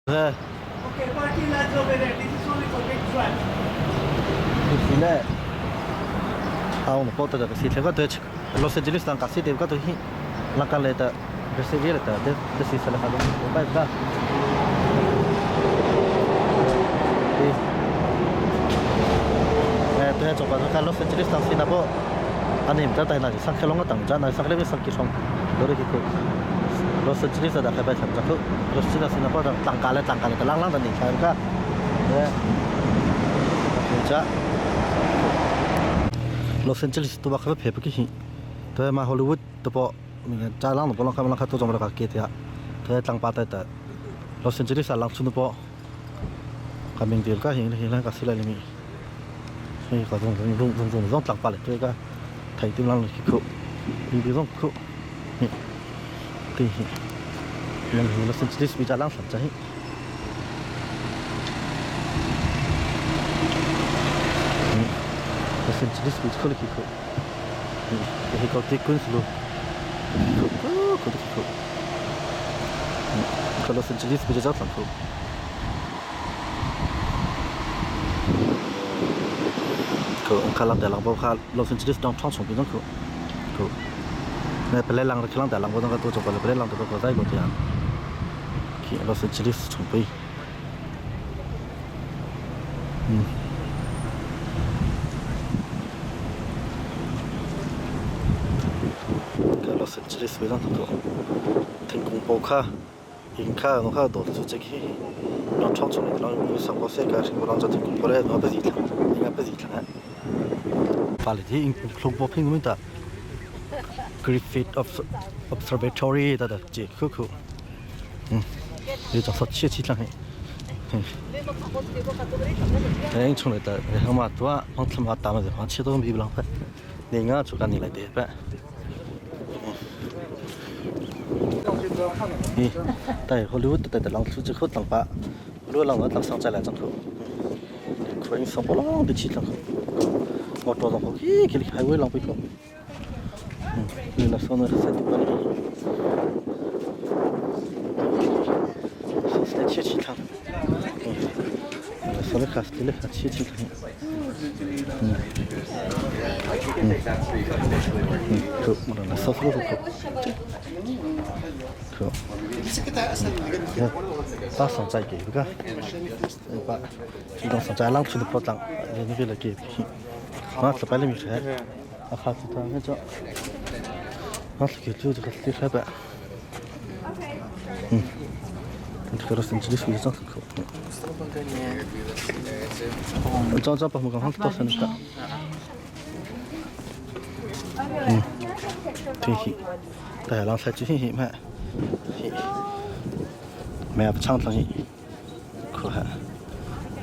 Okay, parking lot's over there. This is only for big trucks. Sile aung po ta si thega te Los Angeles tang kasi te ka to hi langka le ta Brazil ta de de si sala ka ba ba eh to he chok ka Los Angeles tang sina po anim ta ta na sang khelong tang ja na sang le sang ki song lore ki ko Los Angeles da kha ba sang ja ko Los Angeles sina po tang ka le tang ka le lang lang da ni kha ka eh ja Los Angeles tu ba kha phe ki hi to ma Hollywood to po cha lang po lang kha lang kha to jong ra ka ke tia to tlang pa ta ta Los Angeles lang chun po kaming dil ka hing hing lang ka sila limi hi ka zong zong zong zong zong zong tlang pa le to ka thai tim lang ki khu ni bi zong khu hi ti hi lang hi Los Angeles bi cha lang san cha hi Los Angeles bi khu ki khu hi ko ti kun slu khu khu ki khu ka Los Angeles bi cha tlang khu ko kha lang ta lang bo kha Los Angeles downtown song bi jong khu ko ne pele lang ra khlang ta lang bo ka to chok pele lang to ko dai ko ti an ki Los Angeles chung pi ka Los Angeles bi jong ko thingkung po kha inn kha no kha dawt cu che khi downtown chung in lang sang ko se ka hring ko lang cha thingkung po le no pa zi thlang inga pa zi thlang pa le thi thlung po phing min ta Griffith Observatory ta da chi khu khu ni cha sat chi chi thlang hi eng chung le ta hang ma tua hang thlam ma ta ma hang chi to bi lang pha ni nga chu kan ni lai te pa hi tai Hollywood ta ta lang thu chi khut lang pa lu lang lang sang chai lai chang khu khu ing sang po long ti chi lang khu motor lang khu ki ki highway lang pi khu ni la sona sa ti pa ni sa chi chi thang sa le kha le kha chi chi thang khu mo la sa sa khu khu ta sang chai ke ka pa chi dong sang chai lang chu po tlang ni ke le ke ma tla pa le mi kha a kha chu ta nge cho ma tla ke chu ka tli kha ba Los Angeles bi jong khu cho cho pa mo ka hang to san ta thi hi ta lang sai chi hi ma hi mẹ chang thang hi khu ha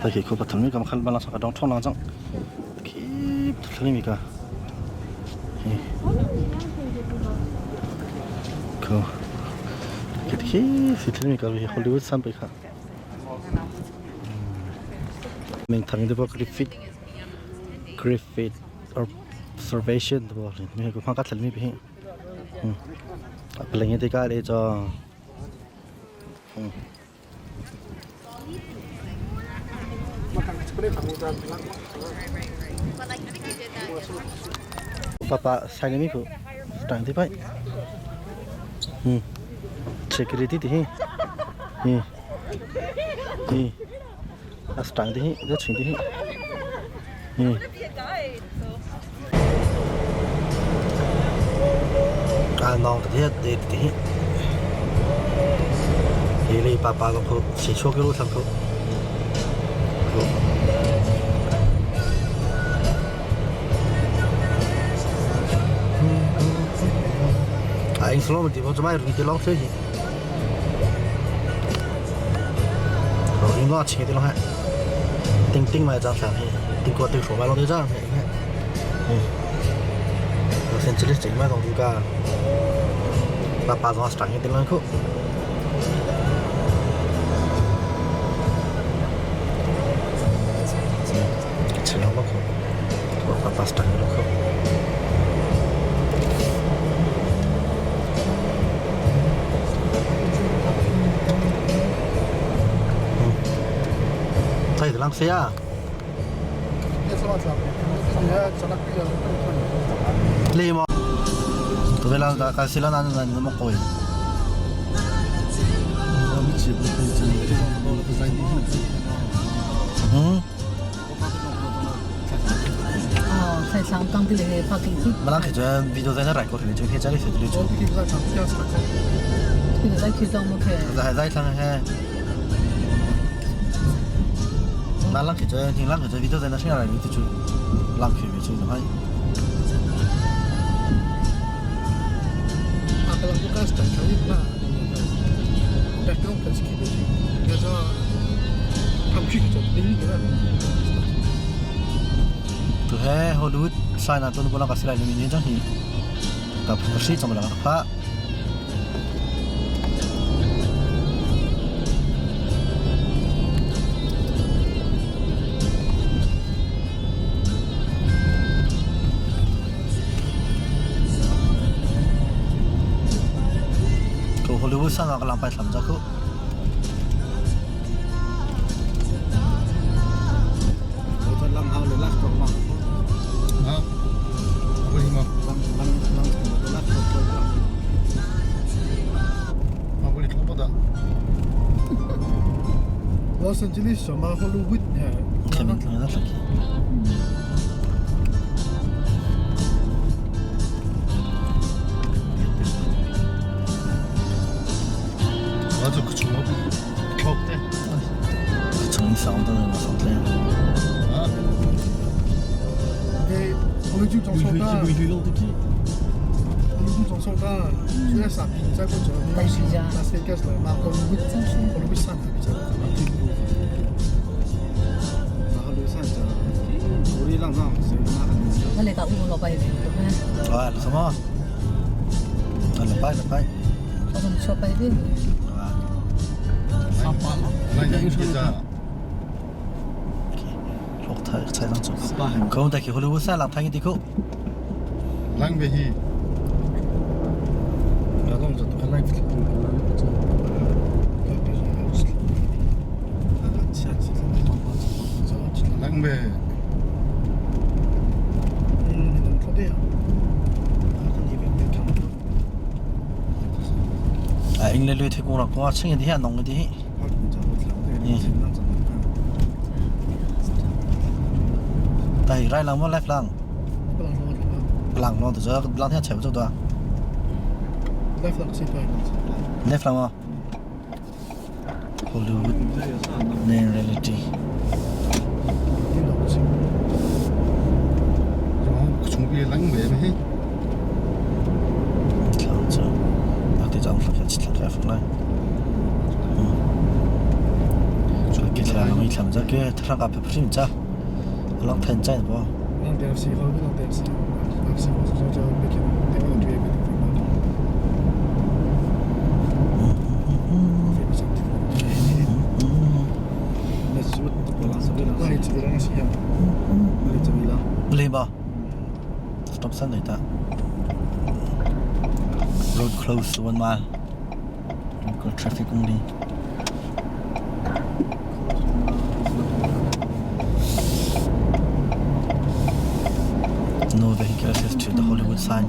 ta khi khu pa thang mi kam khal ba lang sa ka dong thong lang chang khi thang mi ka hi khu ki khi si thang mi ka hi Hollywood san pe kha mình thang de Griffith Griffith Observation de bo mi ko phang ka thal mi pe hi peling te ka le cho Papa sai mi ko tang ti pai security ti hi hi hi as tang ti hi da ching ti hi hi a nong ti hi ti ti hi hi li papa ko khu si chu ke lu thang khu khu a ing slo ti bo mai ri ti long se hi ro ing lo chi ti long ha ting ting mai jang sang hi ting ko ting sho mai long ti jang hi Los Angeles chỉnh mai dòng ka papa zong strang hi ti long khu 起来了口，我爸爸strang 了口。Lang sia. Li mo. Tu ve lang ka sila nan nan mo koi. Hmm. 没人去做 video 在那来过去，就去这里去这里做。在在上嘿。那人去做，听人去做 video 在那上来，你就做，人去没做就系。Tu he Hollywood sign na tu bola kasi lai ni jang hi. Ta phu si cham la pha. Ko Hollywood sign na ka lang pai thlam ja khu. Los Angeles 嘛 Hollywood 前面那是。从上到那上来。啊，什么？啊，礼拜礼拜。啊。落太菜上做。佢哋去好莱山浪睇啲曲。啊，应该旅途过了，过清一啲，弄一啲。但係拉浪冇拉浪，浪浪就浪天扯不走多。Left lang mo. Hollywood name reality. 来吧，stop sign 来的。Road closed 1 mile. Local traffic only. No vehicle access to the Hollywood sign.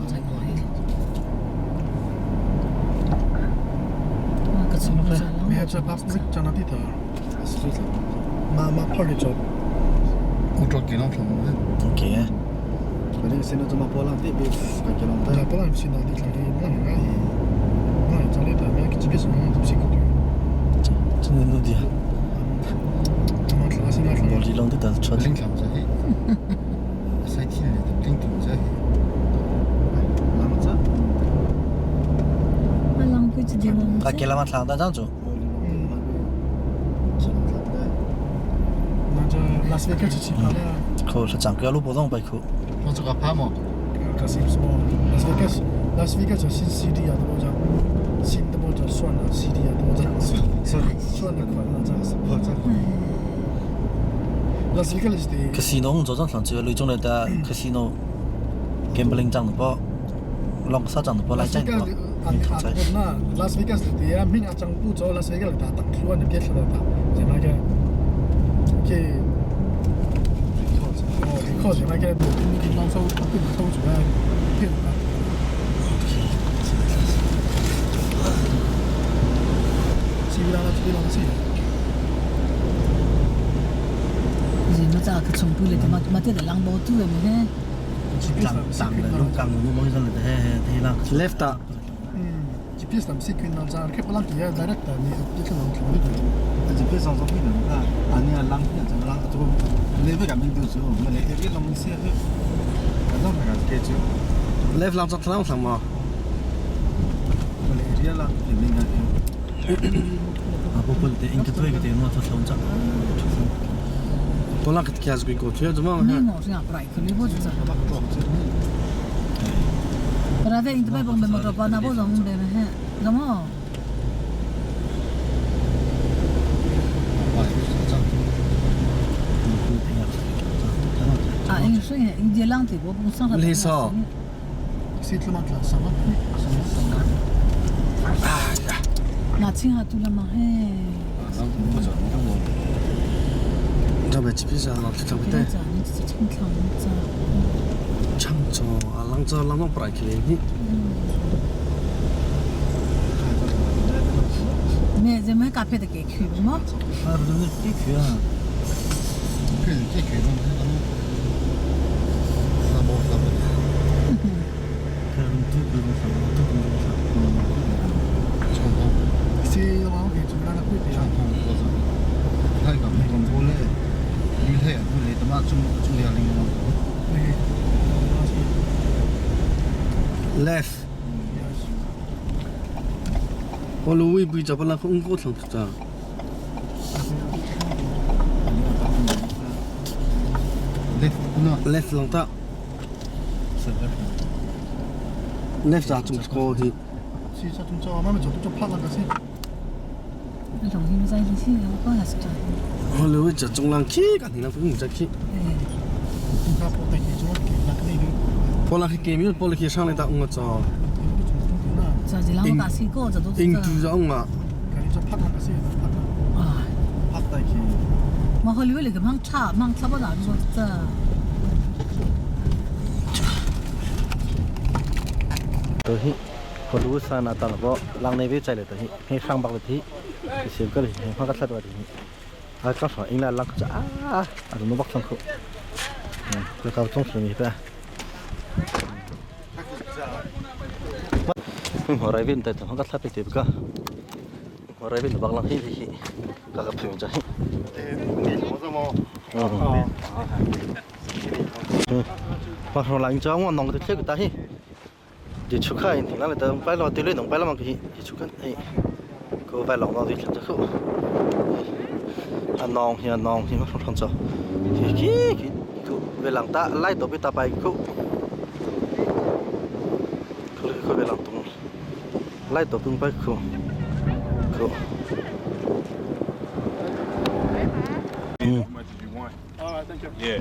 Okay. 真的啲啊，我哋两啲就出。他给了嘛长的张住。可是长个路不动白苦。Casino 做张上只女中来的 casino gambling 张的包，浪啥张的包来挣的包。 Las Vegas 啲啊，咩啊政府咗 Las Vegas 打特區啊，你幾出嚟打？就那個，嘅。Left ah. GPS lam si kuin lang zar ke palang ki direct ta ni ti thlang thlang ni. GPS ang zopi na ani lang hi chang lang chu le ve ka min tu chu ma le area lam si he ka dam ka ke chu. Left lang chak thlang thlang ma. Ma le area lang ki min ga ke. A po pol te ing te toi ke te no tha thlang chak. Pola kat kyas gui ko chu jama. Lisa. Cho be GPS lang thlang te. Chang cho lang cho lang nong prai khile ni. 아, 근데 꽤 귀야. 꽤 귀야. 나 뭐, 나 뭐. 그럼 두 분은 사, 두 분은 사. Si lo ke chu na ku ti. 太讲你讲过咧，你睇人你他妈中中两零嘛。 Left. Holo wi bui cha pala khung ko thlang cha. Left no. Left lang ta. Left cha chung ko hi. Si cha chung cha ma me cho pha la ka si. Holo wi cha chung lang ki ka ni lang phung cha ki. Ka po te ki chu ke na ka ni. Pola ki ke mi pola ki sang le ta ung cha. Ing tu za ung a. Ka ni cho pha la ka si pha la. 拍低佢。 To hi. Holo sa na ta bo lang nei be chai le to hi. He khang bak le thi. Sim ka le he phang ka thlat wa thi. A ka fa ing la lang cha a. A no bak thang khu. Ka ka chung su ni pa. Ho rai vin ta phang ka thlat pe te ka. Ho rai vin bak lang hi hi. Ka ka phung cha hi. Ba rong lang cha ngon nong te thle ta hi. Đi chụp khai thì nó lại tới bay lo tiêu lên nóng bay lo mà cái đi chụp cái ấy cô bay lòng nó đi làm cho khổ à nong thì nong thì nó không không cho thì cái cái cô về làng ta lại tổ bị ta bay cô cô cô về làng tung lại tổ tung bay cô cô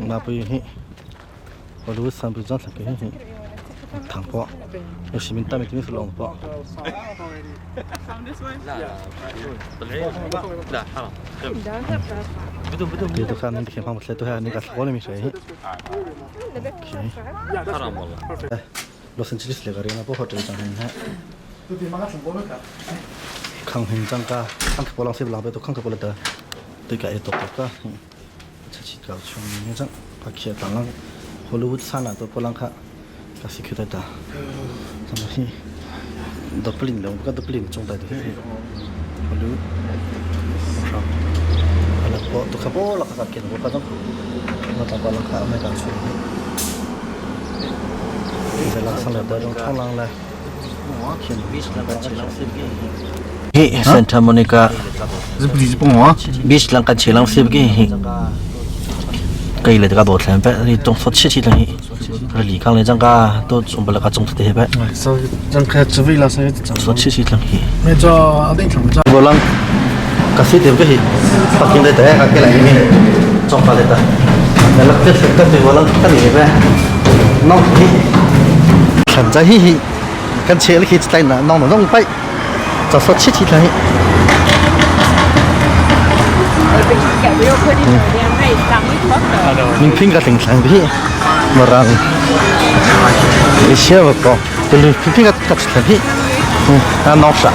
mà bây giờ 我如三不张才给你，糖包，我西面大面给你是龙包。对，都看你天方不来，都还那个我里面谁？ حرام والله. 洛杉矶是那个人，不好这张很。康很张个，康克波浪是老白都康克波了的，对个也多个，这起搞穷那张，把钱当啷，后来我惨了，都波浪卡，可是去得到，怎么是？都不灵了，我都不灵，中代的，后来，好，阿拉波都卡波拉卡给我卡张，我打波浪卡没敢出。在浪上来的种冲浪来。Hi Santa Monica beach lang kan chelang sip ge hi kai le ka do thlan pe ni tong so chi chi lang hi li kang le jang ka to chung bala ka chung te pe 所以张开只为了所以 so chi chi lang hi 没做阿定场 bo lang ka si te ge hi parking de te ka ke la ni chong pa le ta na lak te sek ta te bo lang ka ni pe nong hi thlan cha hi hi kan che le khi tai na nong na nong pai cho so chi chi lang hi. Mingphing ka tling thlang bi marang Asia ba ko tulu phing ka ka thlang hi na nok sa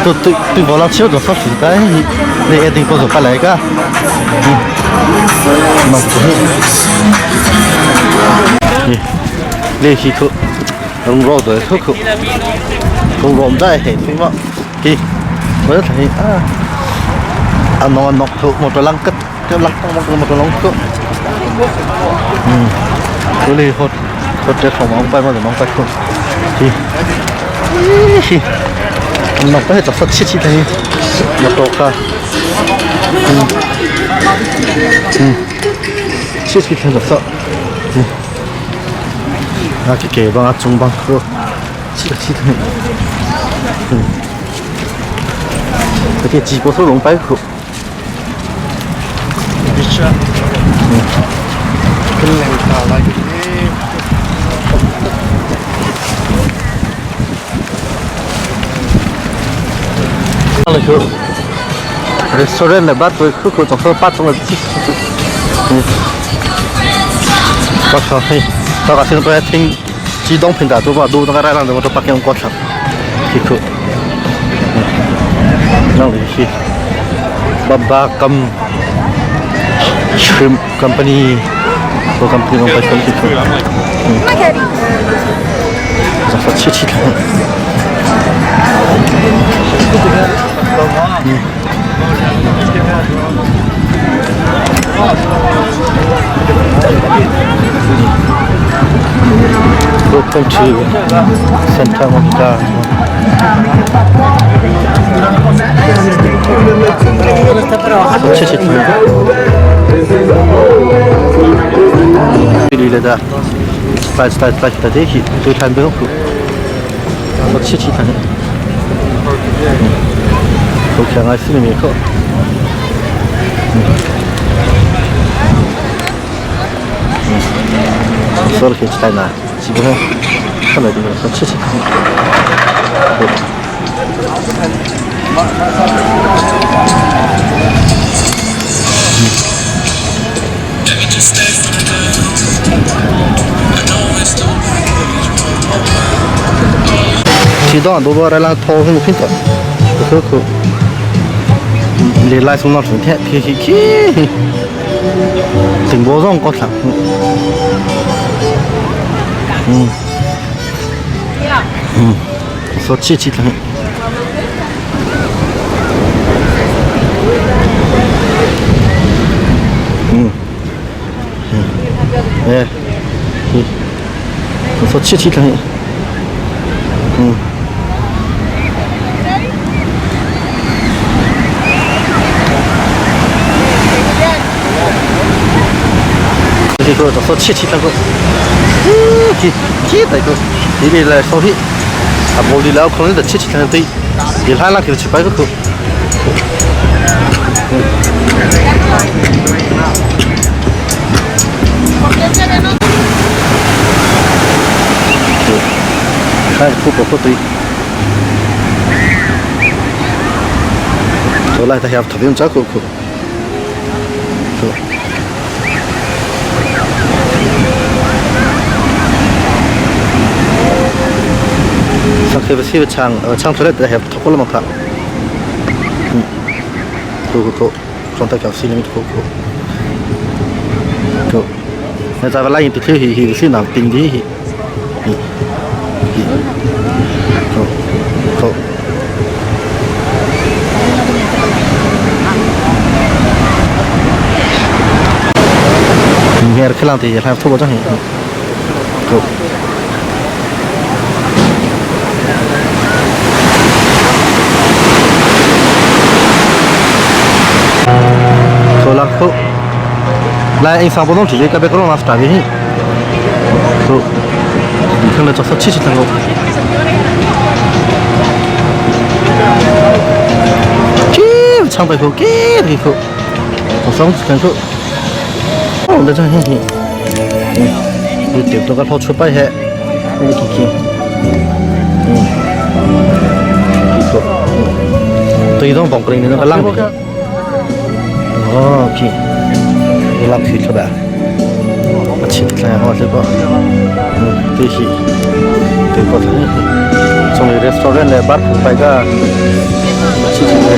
tu tu tu bola chiu do sa su kai le e ding ko zo pa lai ka nok hi le hi khu rung ro rồi khu khu rung rộm ra hệ phim ạ thì mới thấy à à nó nó khu một cái lăng cất cái lăng một một cái lăng khu ừ tôi đi hốt hốt chết phòng ông bay mà để mong bay không thì nó có thể tập xuất chi chi thế một tổ ca ừ ừ chi chi thế tập xuất a ke ke bang a chung bang khu chi chi thế ừ cái chỉ có số lồng bay khu restaurant le bat tôi khu khu trong số bắt trong là chi bắt sao hay tao cả xin tôi听自动平台都话都那个来人我都北京过程去khu năng lý hi Baba Kam Shrimp Company ko company nong pai khi khu Dạ chi chi Welcome to Santa Monica. 谢谢。đi lên ra tại tại tại tại thế thì tôi thành bước không chi chi thành tôi chẳng ai xin mình không说了可以去哪？基本上看来就是说吃吃。其他都把来那掏什么品种？可可，你来送到春天，嘿嘿嘿，顶波上高层。嗯嗯，说气气疼。嗯嗯，哎，我说气气疼。嗯。这个就说气气那个。几几大个，这里来收起，啊，无里了可能就七七天对，一喊那就700个口。看不不不对，走来，他下头边找口口。上chang chang toilet da heb thokol ma kha to to trong ta kéo xin mình ko ko to na ta lại thì hi hi xin nào tình đi hi hi to to nghe cái làm thì làm thua cho hiện to来，因上不动直接隔壁个弄拿是大的，so，你看了这说七七三个，给长白口，给这口，我上次看口，哦，那这嘿嘿，嗯，你丢多个跑出白海，你看看，嗯。Tui dong bong kring ni ka lang ni. Oh, khi. Lang khi thla ba. A chin thla ho le ba. Ti hi. Ti ko thla. Chung restaurant le bar phung pai ka. Chi chi le.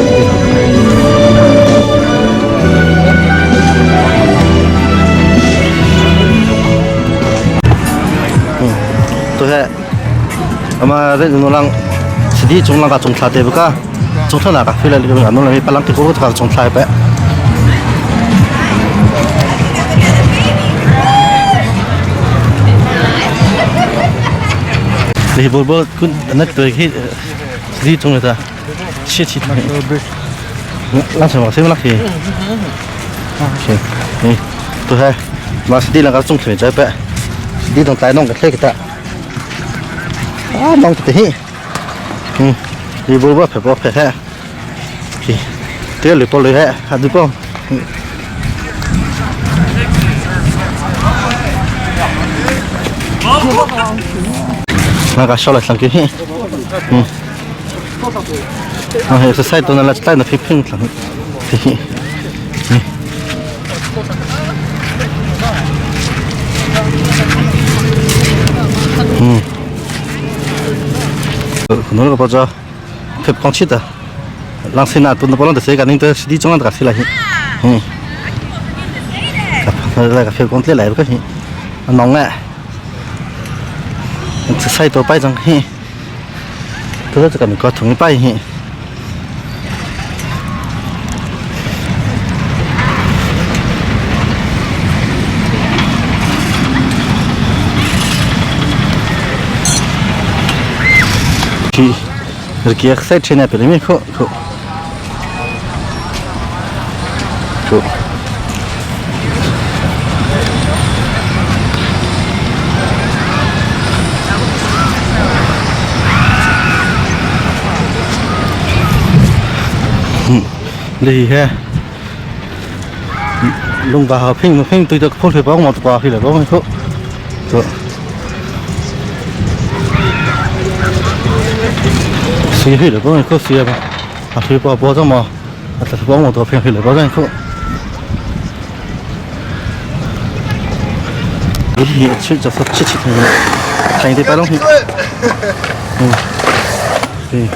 To he ama re nu lang sidi chung lang ka chung thla te ka chung thla na ka feel le ka nu lang palang ti ko ka chung thla pe Li bol bol kun na tu hi sidi chung ta chi chi lang chang ma se lang hi okay tu he ma sidi lang ka chung thla chai pe sidi dong tai nong ka thle ka ta à nong te hi đi bol bol phe bol phe he te le po le he ha du po na ka shola tlang ki hi à exercise to na la tai na phi phing tlang hi nó có bao giờ phép con chít à lang xin à tôi nó bao giờ sẽ cái nên tôi đi trong cái là hi lại cái phép con lại cái hi nóng à sai tôi bay rằng hi tôi rất là mình có thùng bay hi thì kia xe trên này phải lấy khô khô khô đi ha lung vào phim phim tôi được phốt phải bóng một quả khi là bóng khô suy huy là bóng khô suy mà à suy bỏ bỏ trong mà à thật bóng một quả phim là bóng khô đi去就说去去去，看一点白龙皮，嗯，对，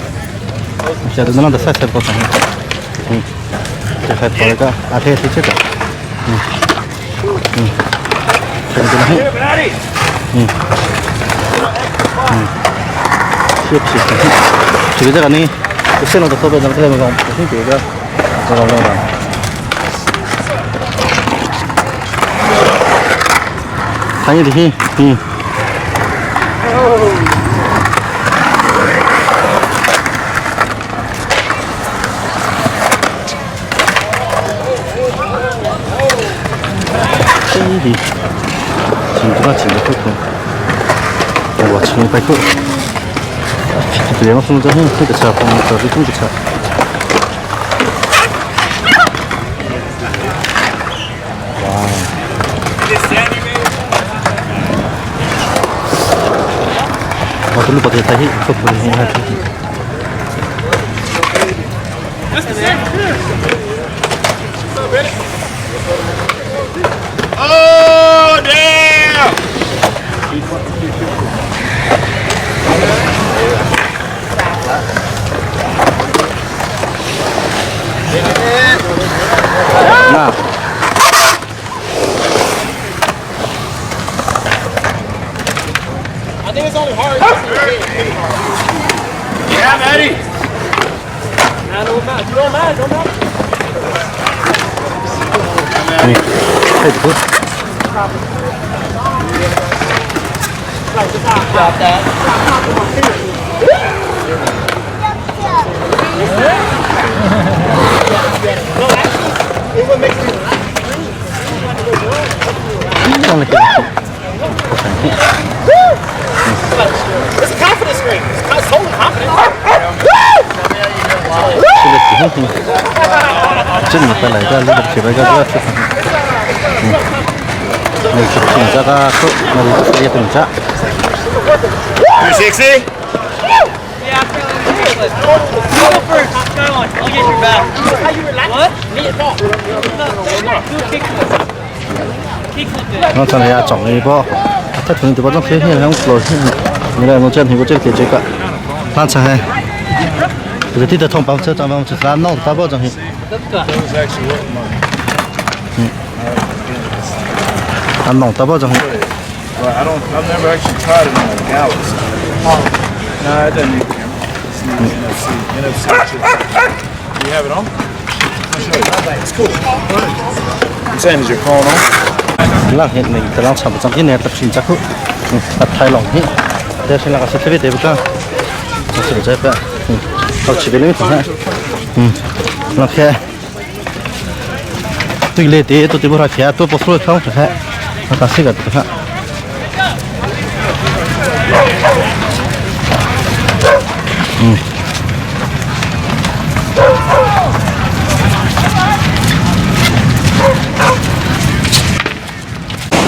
现在那个菜菜不成，嗯，这还跑了个阿天去这个，嗯嗯，看这个，嗯嗯，谢谢，这个这个呢，现在都特别能这个讲，不是别个，这个这个。看一点，嗯。đi chúng ta chỉ được không我请拜托，这两个分钟这个车，这个这个车。哇！我都不得在这，不得在这。 Oh, damn! Nah. I think it's only hard. Yeah, Maddie. Nah, don't matter. Don't matter. Don't matter. Drop that. It's a confidence ring. It's totally confident. 真的来个，那个铁白个不要吃。嗯，那是评价个，那个也评价。 360? You go first. Skyline. I'll get your back. What? Do a kickflip. Kickflip it. 我真系啊撞你波，睇同你波中企起响落先，你嚟我真系我真系这个，咱出去，这个地头通包车，咱们就是咱弄大包中去。嗯，咱弄大包中去。 But I don't. I've never actually tried it on a Galaxy. No, it doesn't need a camera. It's needs NFC. NFC chip. Do you have it on? I'll show you. It's cool. I'm saying, is your phone on? 浪hiện mình từ long sắm trong cái này tập xin chắc hút tập thay lòng hiện đây là cái sẽ biết để bữa nó sẽ chơi bữa học chỉ biết lấy thôi lòng khe tôi lấy thế tôi tìm ra khe tôi bỏ xuống không phải nó ta sẽ gặp được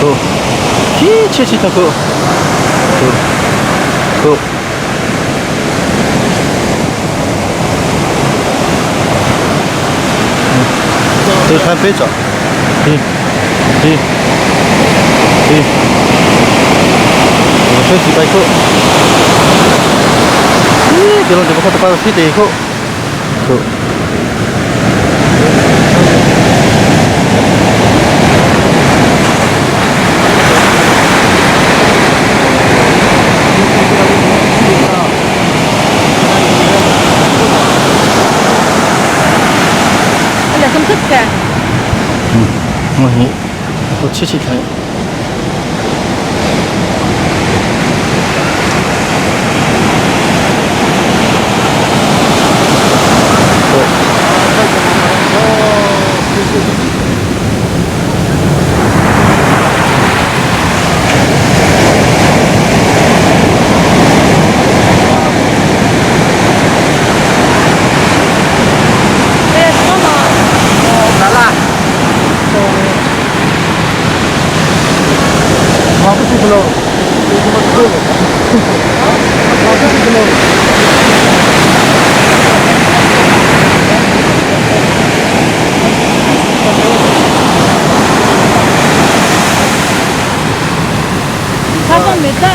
또 chi chi cô cô cô tôi看非洲，đi đi đi我说几百个，咦，这拢就不看到摆飞地个，个。 Là không thích cả. 我你，我吃吃看。 Đây là số mà. Sao con biết đó?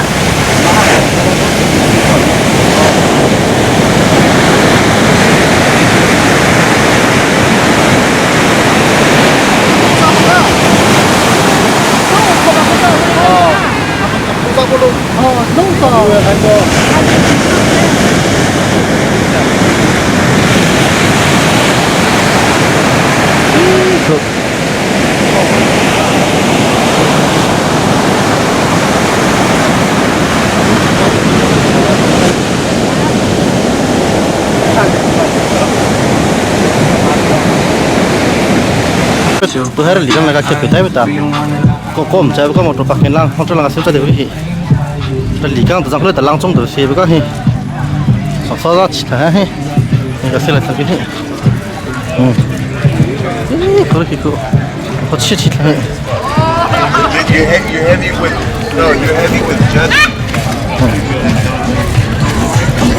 不还是里头那个吃皮带不打，个个唔知个摩托白天浪，或者那个小只的去，这里刚就上去的浪中头些不个嘿，上烧上去的嘿，那个谁来他个嘿，嗯，咦，可以可，好吃吃的。 You're, you're heavy with no. You're heavy with just.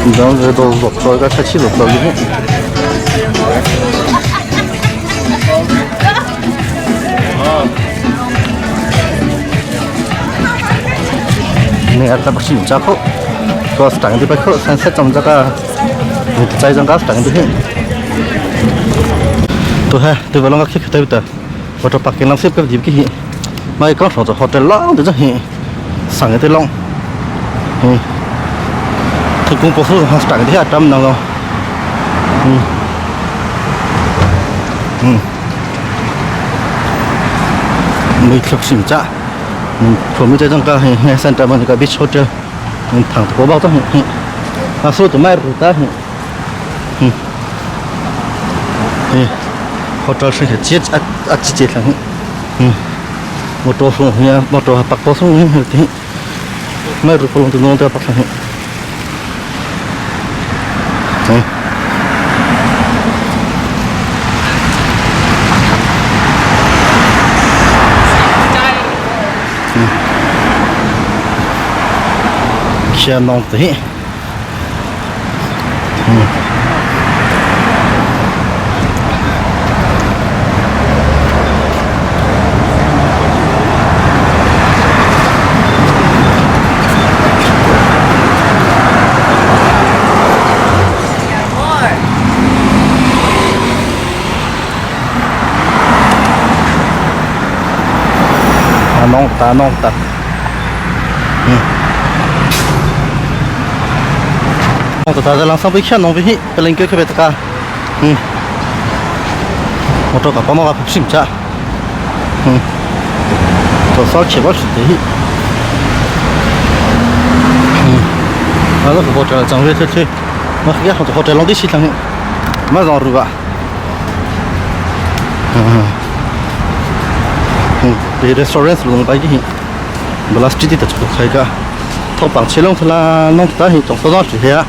你当这都落到一个太气落到一个。你阿达不是有家口，主要是当地不口，三三种这个，在种个是当地很。对哈，对不？啷个去对不对？我这北京人是个入去，买刚上就好得浪的这很，上个的浪，嗯。thì cũng có số hàng tặng thì trăm nào rồi ừ ừ mình chụp xỉm chạ mình phụ mình chơi trong cái hay center mình cái beach hotel mình thẳng có bao tao à số tụi mai rồi ta ừ ừ hotel sẽ chết à à chết là ừ một tô xuống nha một tô bạc tô xuống thì mai rồi phụ tụi nó tao bạc này. Kia nong te. Nong ta nong ta. Nong ta ta lang sang bi khian nong bi hi peleng ke ke ta ka. Motor ka pa ma ka phim cha. To sa che ba shi hi. À nó có hotel chẳng về thế thế. Mà cái hotel long đi xí thằng mà dọn rượu thì restaurant luôn bay cái bla city ta chụp khai cả thọ bằng chế long là nông ta hiện trong số đó chỉ thế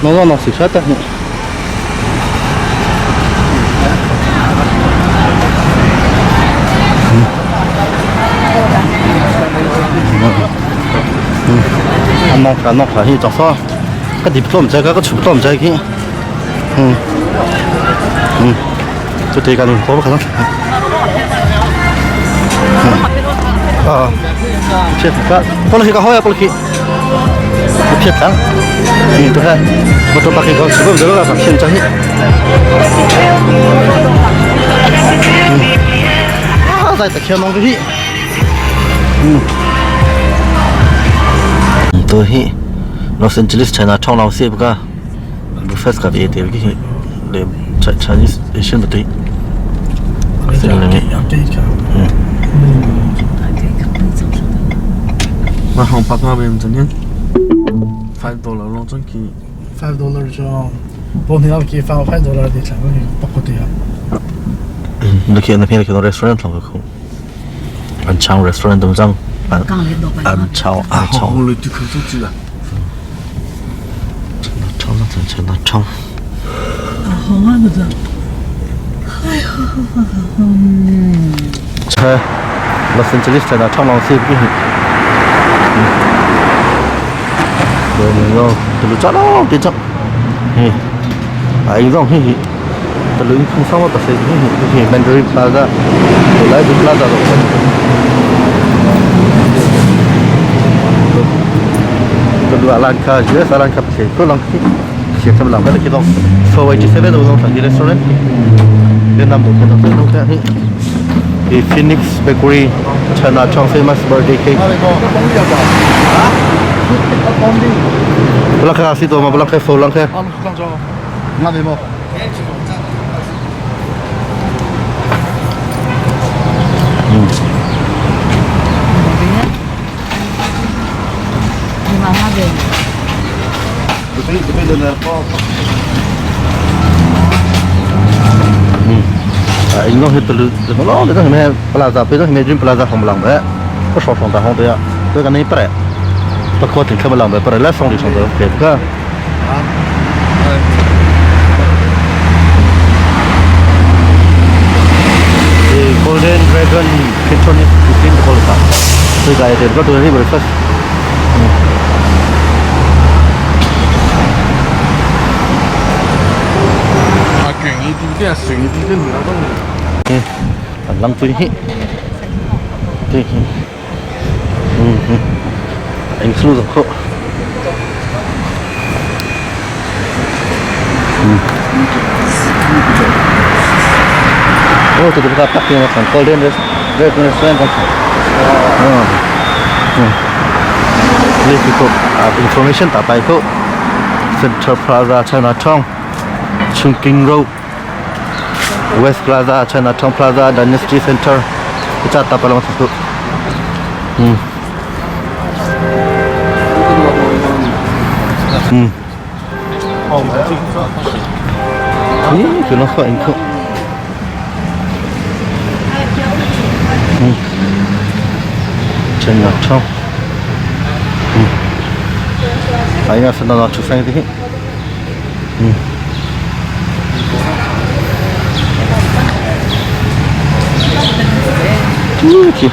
nó nó nó xử sát ta hiện nông cả nông cả hiện trong số cái diploma chơi cái chụp diploma chơi cái tôi thấy cái này có khả năng à chết cả con khi có hỏi con khi chết thằng tôi hay một trong ba cái con chụp được là phải hiện chơi à tại tại khi mong cái gì tôi hi Los Angeles China Town nào xem cái breakfast cái gì thì cái để Chinese Asian 的对。 Mà không bắt mà bên chân nhân. $5 long chân kỳ. $5 cho bốn thì nó kia $5 thì chẳng có gì bắt có tiền. 你去那边去到 restaurant 同佢讲，安昌 restaurant 都张，安超安超。我嚟对佢做住啊。超那真真那超。好啊，嗰阵。车，洛杉矶在那长廊西边。rồi rồi từ lúc đó đi chậm anh dòng hi từ lúc không xong mà sẽ hi Mandarin Plaza rồi lại Plaza rồi từ lúc Alanka US Alanka sẽ có lần khi sẽ thầm làm cái này đó 487 đâu thằng đi restaurant bên Nam Bộ cái đó đâu cái The Phoenix Bakery China Chong famous birthday cake. Belakang situ mah belakang full belakang. 应该是得了，怎么了？那个什么 plaza，别个什么军 plaza 红不浪的，不少双大红的呀，这个你不来，不靠近开不浪的，不来来送的送的，别个。Golden Dragon Cantonese Cuisine Kolkata. 这个也个都是 breakfast. 啊，卷一啲，啲人船一啲都唔有得。 Lăng phí. Thì anh xu rồi không? Ô, từ từ gặp tắc kia mà còn Golden Dragon Restaurant còn. Đây thì có information tả bài có Central Plaza Chinatown, Chungking Road, West Plaza, Chinatown Plaza, Dynasty Center. Cái tập là một thứ. Cái nó phải anh không. Chinatown. Anh em sẽ nói chú sang đi. Okay.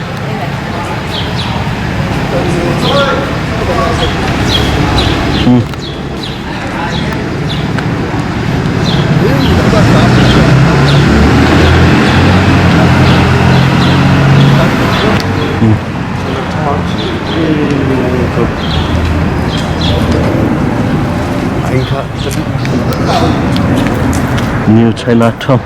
New Chinatown.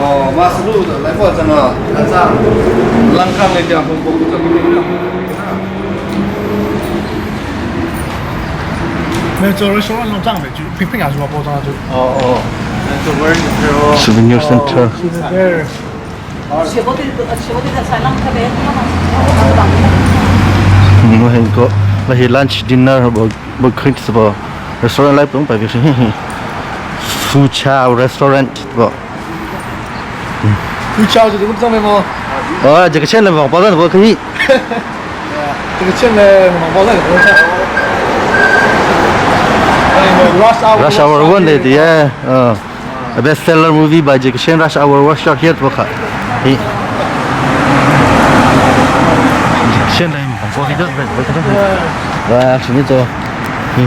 哦，马斯路的来过真的，看啥？兰卡那家红包这个。没做了，说完弄长的，就平平下去把包装就。哦哦， Souvenir Center. Ko la hi lunch dinner bo bo khint bo restaurant lai pung pa vi hi Fu Chao restaurant bo. 你敲这个不上面吗？哦，这个钱来往包的我可以。这个钱呢，往包的不用钱。Rush Hour. Rush Hour 1 le dia. A bestseller movie by Jackie Chan Rush Hour was shot here bo kha. Hi. Jackie Chan lai mang bo hi do bo kha. Wa chu ni to. Hi.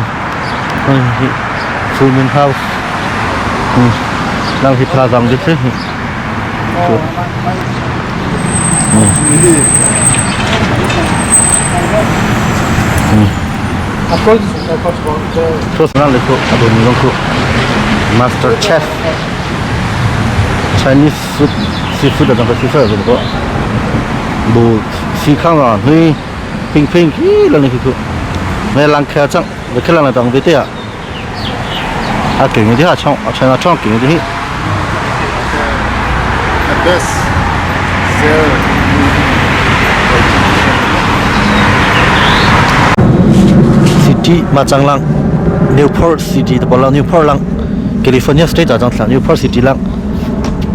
Hi. Full Moon House. Lang hi plaza ang dit hi. Master Chef Chinese food seafood 的那个 seafood 这个，无西康啊，你平平去了你去去，那人客涨，你客人来当别的啊，啊劲啲啊唱，啊唱啊唱劲啲。 The best seller City 马张浪 Newport City 的不浪 Newport 浪 California State 啊张浪 Newport City 浪，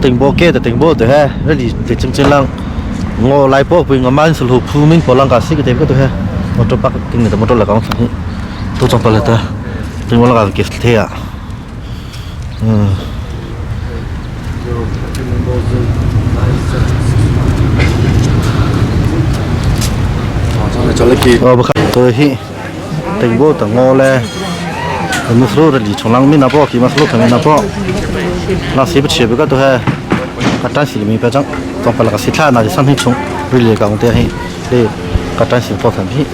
顶波街的顶波对哈，那里里真正浪，我来波被我满是路铺面波浪个四个地方对哈，我这把今年的摩托来讲，都装不来的，顶波浪个给贴啊，嗯。哦，不看，对嘿，顶波等我嘞。我说的你从啷面那包，起码说从那包，那谁不吃不个都还，个单是里面别装，装不了个其他那就商品冲，不是讲的嘿，对，个单是做产品，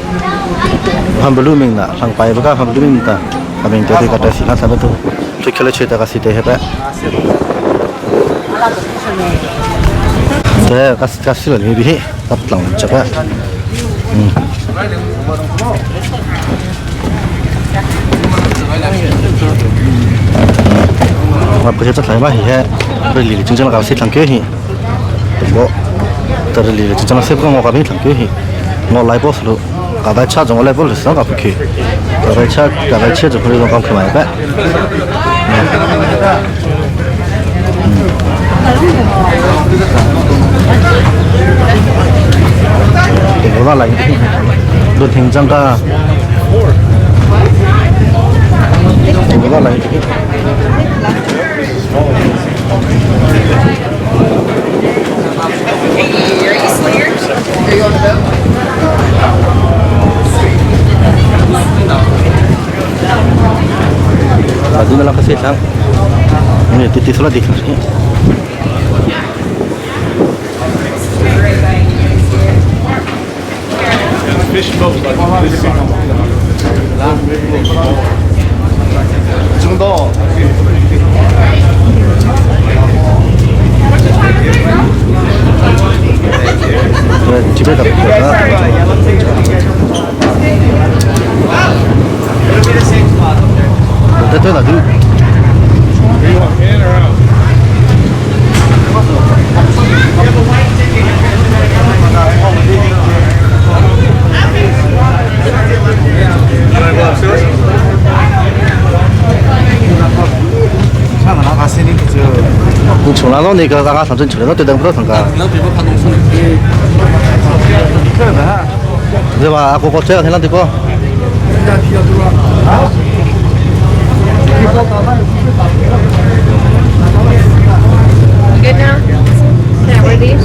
他们路面的，上白不个他们路面的，他们对个单是那他们都，最可能去这个是对呗。对，个个是了里面，个冷这个，嗯。我不是这台嘛，是这里真正那个是堂街去，我这里真正那是不我那边堂街去，我来波是路，刚才车从我来波是上个不去，刚才车刚才车就可以从刚去买呗。嗯。我那来，都停张个。我那来。啊，这边那个市场，你滴滴出来滴。中到。对，这边的。对对了，就。你从那那个那个上镇出来，那对等不到上个。对吧？个个这样听那对不？ Good now? Can I wear these?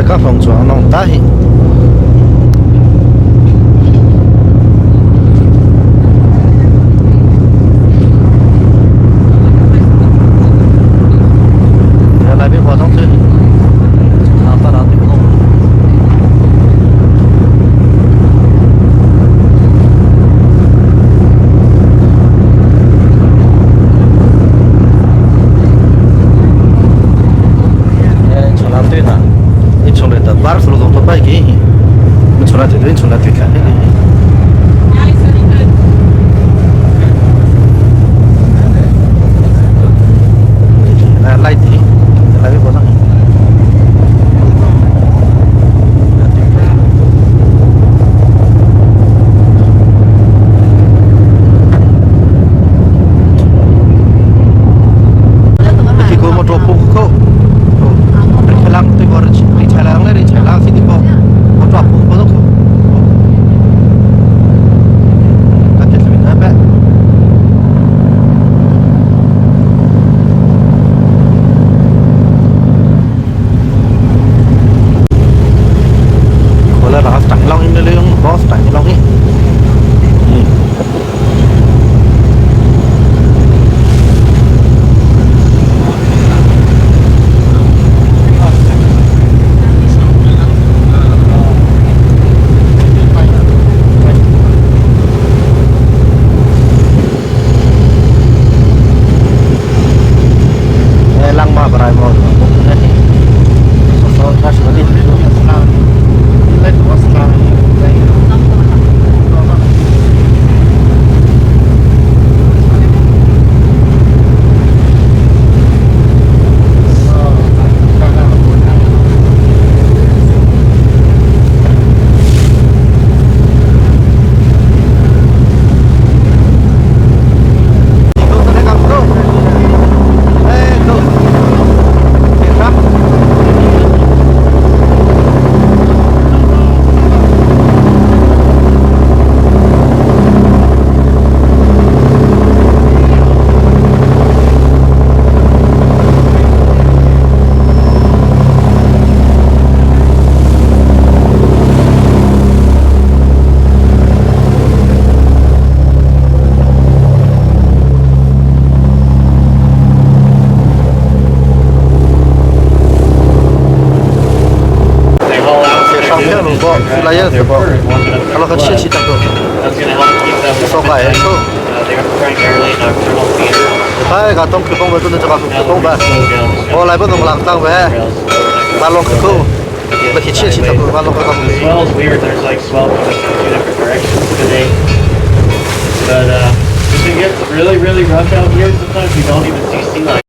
Ka phong chuang nong ta hi. Lai bi qua trong chứ. Ta ta thì không. 从哪对呢？你从来的巴尔斯罗都拜给你，你从哪对对，从哪对看？来来听，来微博上。Khi cô một đồ phụ cô, lang tôi gọi là chạy lang lấy chạy lang xin đi bộ, một đồ phụ cô đâu. Các chị mình thấy bé. Kalau dah stang long ini leung, bos stang long ni. Lang ma berai mo. So so so 上片路过，来也是过，他那个气气大哥，说话也够。哎，个东区东北真的这个东北，我来不弄浪当呗，把弄口，那去气气大哥，把弄个。 Swell's weird. There's like swell coming from two different directions today. But if it gets really, really rough out here, sometimes you don't even see sea lions.